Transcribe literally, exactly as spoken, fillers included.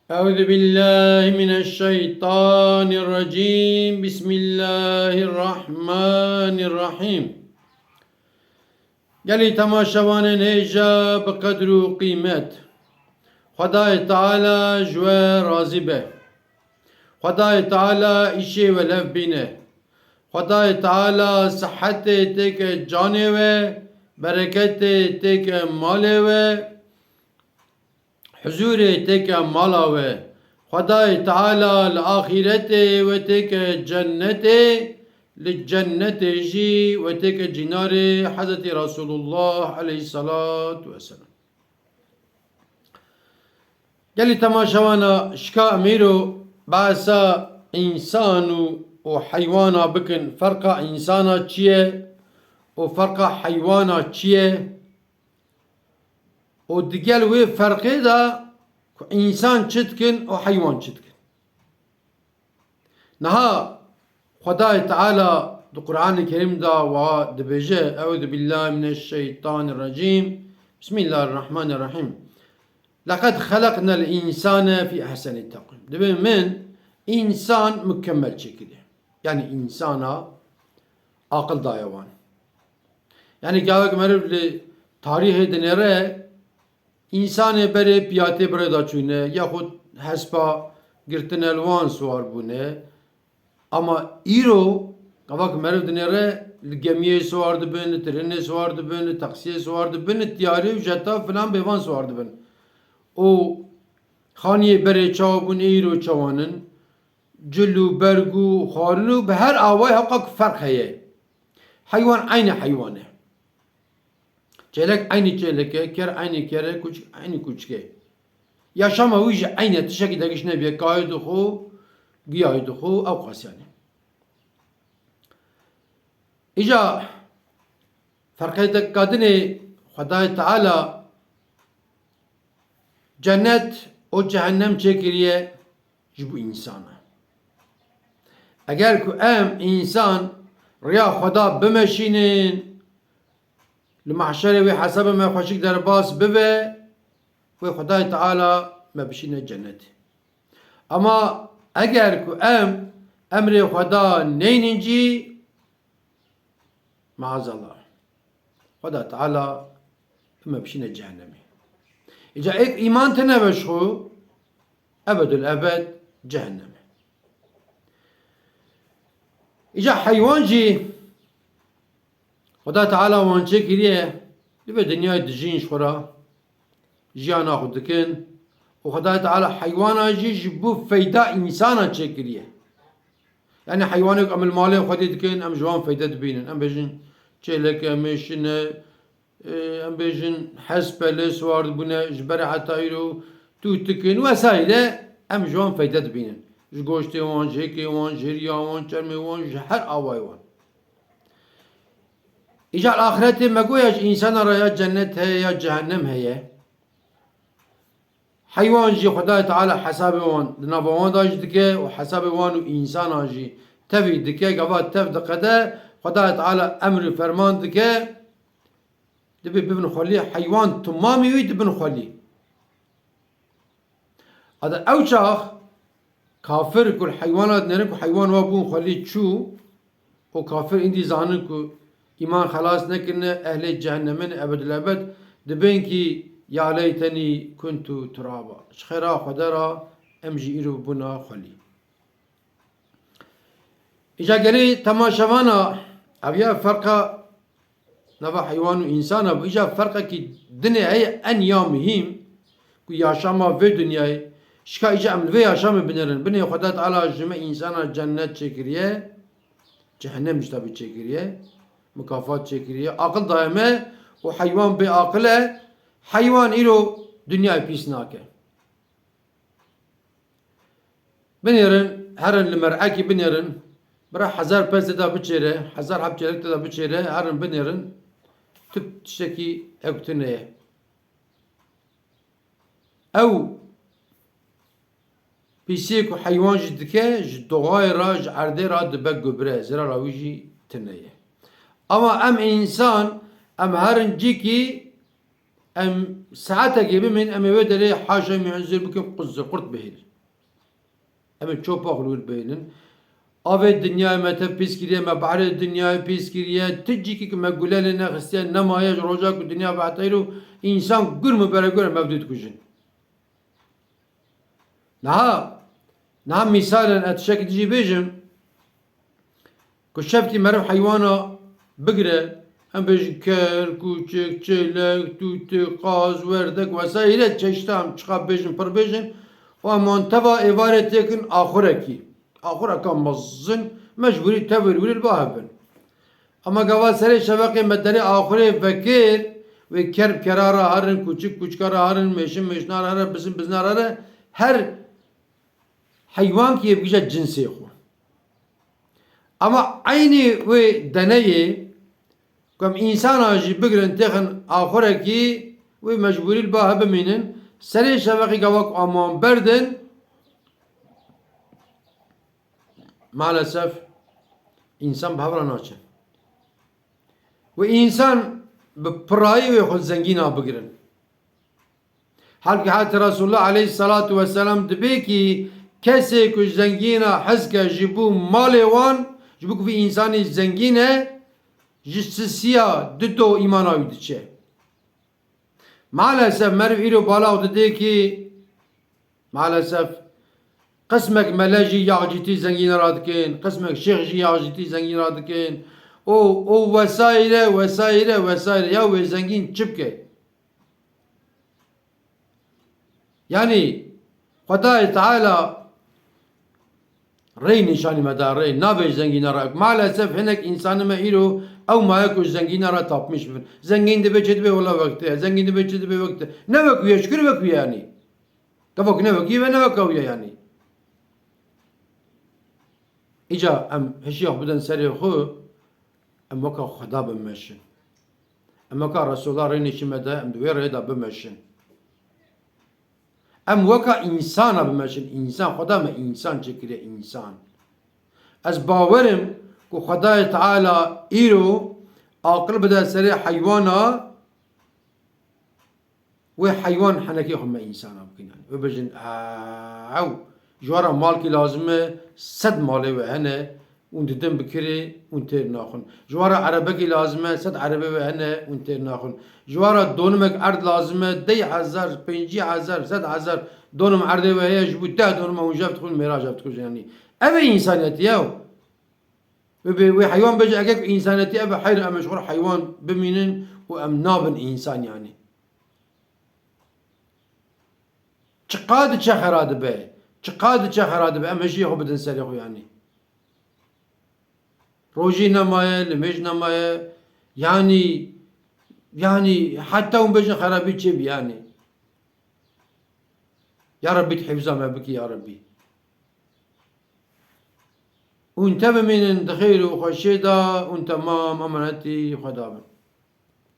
Euzu billahi mineşşeytanirracim. Bismillahirrahmanirrahim. Gelî temaşevanên hêja bi qedr û qîmet. Xwedayê Teala ji we razî be. Xwedayê Teala îşê we lev bîne. Xwedayê Teala sihetê têke canê we, bereketê têke malê we, huzûrê têke mala we. Xwedayê Teala li axîretê we têke cennetê, li cennetê jî we têke cînarê Hezretî Resulullah aleyhisselatu vesselam. Gelî temaşewana, şika em îro behsa însan û, û heywana bikin. Ferqa însana çi ye û ferqa heywana çi ye? Û digel wê ferqê de ku însan çi dikin û heywan çi dikin. Niha Xwedayê Teala di Qur'anê Kerîm de wa dibêje, Euzu billahi mineşşeytanirracim. Bismillahirrahmanirrahim. Leqed xeleqnel însane fî ehseni teqwîm. Dibê min însan mukemmel çêkiriye. Yanî însana aqil daye wan. Yanî gavek meriv li tarîxê dinêre, însanê berê piyatê bi rê de çûne, yaxud hespa girtine li wan siwar bûne. Ama îro, gava ku meriv dinêre, li gemiyê siwar dibin, li trênê siwar dibin, li taksiyê siwar dibin, li tiyarî û jeta filan bêvan siwar dibin. Û xaniyê berê çawa bûn, ê îro çawan in? Cil û berg û xwarin û bi her awayî hewqa ku ferq heye. Heywan eynî heywan e. Çêlek eynî çêlek e, ker eynî ker e, kûçik eynî kûçik e. Yaşama wî jî eynî e, tiştekî degiş nebiye, kayê dixwe, giyayê dixwe, ew qas yanî. Îca ferqê de kadinê Xwedayê Teala cennet û cehennem çêkiriye ji bo însan e. Eger ku em însan riya Xweda bimeşînin, li mahşerê wê hesabê me xweşik derbas bibe, wê Xwedayê Teala me bişîne cennetê. Ama eger ku em emrê Xweda neynin cî, maazallah, Xweda Teala me bişîne cehennemê. Îca êk îman tine be ji xwe, ebedul ebed cehennem e. Îca heywan jî Xweda Teala wan çêkiriye, li vê dinyayê dijîn ji xwe re, jiyana xwe dikin û Xwedayê Teala heywana jî ji bo feyda însana çêkiriye. Yanî heywanê ku em li malê Xwedê dikin, em ji wan feyde dibînin. Em bêjin çêlek e, mêşin e, e, em bêjin hesp e, lê siwar dibûne, ji berê heta îro tûtikin wesayîre, em ji wan feyde dibînin. Ji goştê wan, ji hêkê wan, ji hêriya wan, çermê wan, ji her awayê wan. Îcar axretê me goya ji însana re ya cennet heye ya cehennem heye. Heywan jî Xwedayê Teala hesabê wan di nava wan de jî dike û hesabê wan û însana jî tevî dike, gava tev diqede, Xwedayê Teala emr û ferman dike, dibê bibin xwelî, heywan timamî wî dibin xwelî. Ada ew çax kafir ku li heywana dinêrin ku heywan wa bûn xwelî çû û kafir îndî zanin ku îman xelas nekirine, ehlê cehennemê ne ebedul ebed, dibên kî ya leytenî kuntu turaba. Ji xêra Xwede re em jî îro bûna xwelî. Îca gelê temaşevana ev ya ferqa nava heywan û însana bû. Îca ferqekî dinê heye en ya muhîm ku yaşama vê dinyayê, şika îca em li vê yaşamê binêrin. Binê Xweda Teala ji me însana cennet çêkiriye, cehennem jî tabî çêkiriye, mukafat çêkiriye. Aqil daye me û heywan bê aqil e. Heywan îro dinyayê pîs nake. Binêrin, herin li mer'ekî binêrin. Bira hezar pez tê de biçêre, hezar heb çêlek tê de biçêre, herin binêrin. Tu tiştekî ew tune ye. Ew pîsiyê ku heywan jî dike, ji doğayê re, ji erdê re dibe gubre, zirara wî jî tune ye. Ama em însan, em herin cîkî Em saetekê bimîn, em ê wê derê haşa min zir bikin, quz, qurt bihêlin. Em ê çopa xwe li wir bihêlin. Avê dinyayê me te pîs kiriye, me behrê dinyayê pîs kiriye, ti cîkî ki me gule lê nexistiye nemaye, ji roja ku dinya vehteyr û însan gur min bere gur em ev dî dikujin. Niha, niha mîsal in, ez tiştekî dijî bêjim, ku şevkî meriv heywana bigire, em bêjin ker, kûçik, çêlek, tûtik, qaz, werdek, wesayîre çeştan çiqa bêjin, pir bêjin, û em wan teva êvarê têkin axurekî. Axureka mezin, mecbûrî tevir wir li ba hev bin. Ama gava serê şeveqê me derê axurê vekir, wê ker bi kera re herin, kûçik kûçika re herin, mêşin mêşina re here, bizin bizina re here, her heywankî yê bigije cinsê xwe. Ama eynî wê deneyê ku em însana jî bigirin têxin axurekî, wê mecbûrî li ba hev bimînin, serê şeveqê gava ku em wan berdin, maalesef însan bi hev re naçe. Wê însan bi pirayî wê xwe zengîna bigirin. Halbûkî heta Resulullah aleyhissalatu vesselam dibê ki kesê ku zengîna hez ke ji bo malê wan, ji bo ku vî însanî zengîn e, ji sisiya dido îmana wî diçe. Maalesef meriv îro balav didê ki, maalesef, qismek mele jî yaxcîtî zengîna re dikin, qismek şêx jî yaxcîtî zengîna re dikin. Û, û vesaire, vesaire, vesaire. Ya wê zengîn çi bike? Yanî Xwedayê Teala rê nîşanî me da, rê nabe ji zengîna re. Maalesef hinek însanê me îro ew maye ku ji zengîna re tapmîş bibin. Zengîn dibe çi dibe, wela wekte ye. Zengîn dibe çi dibe, wekte. Ne wek wî ye, şikir wek wî ye yanî. Gava ku ne wek wî be, ne wek ew ye yanî. Îca em hişiya xwe bidin serê xwe, em weka Xweda bimeşin. Em weka Resulullah rê nîşî me de, em di wê rêyê de bimeşin. Em weka însana bimeşin. Însan, Xweda me însan çêkiriye, însan. Ez bawer im ku Xwedayê Teala îro aqil bide serê heywana, wê heywan henekê xwe me însana bikin. Yanî wê bêjin, ew, ji we re malkî lazim e, sed malê we hene, hûn didin bi kirê, hûn têr naxwin. Ji we re erebekî lazim e, sed erebê we hene, hûn têr naxwin. Ji we re donimek erd lazim e, deh hezar, pêncî hezar, sed hezar donim erdê we heye, ji bo deh donima hûn jev dixwin, mêra jev dikujin. Yanî ev e însaniyetî, ew. Wê bê, wê heywan bêje, eger ku însaniyetî ev e, heyr em ê ji xwe re heywan bimînin û em nabin însan yanî. Çiqa diçe xera dibe, çiqa diçe xera dibe, em hişiyê xwe bidin serê xwe yanî. Rojî nemaye, limêj nemaye, yanî, yanî heta hûn bêjin xerabî çêbî yanî. Ya Rebbî, tu hifza me bikî ya Rebbî. Hûn te bimînin di xêr û xweşiyê de, hûn temam emanetî Xweda bin.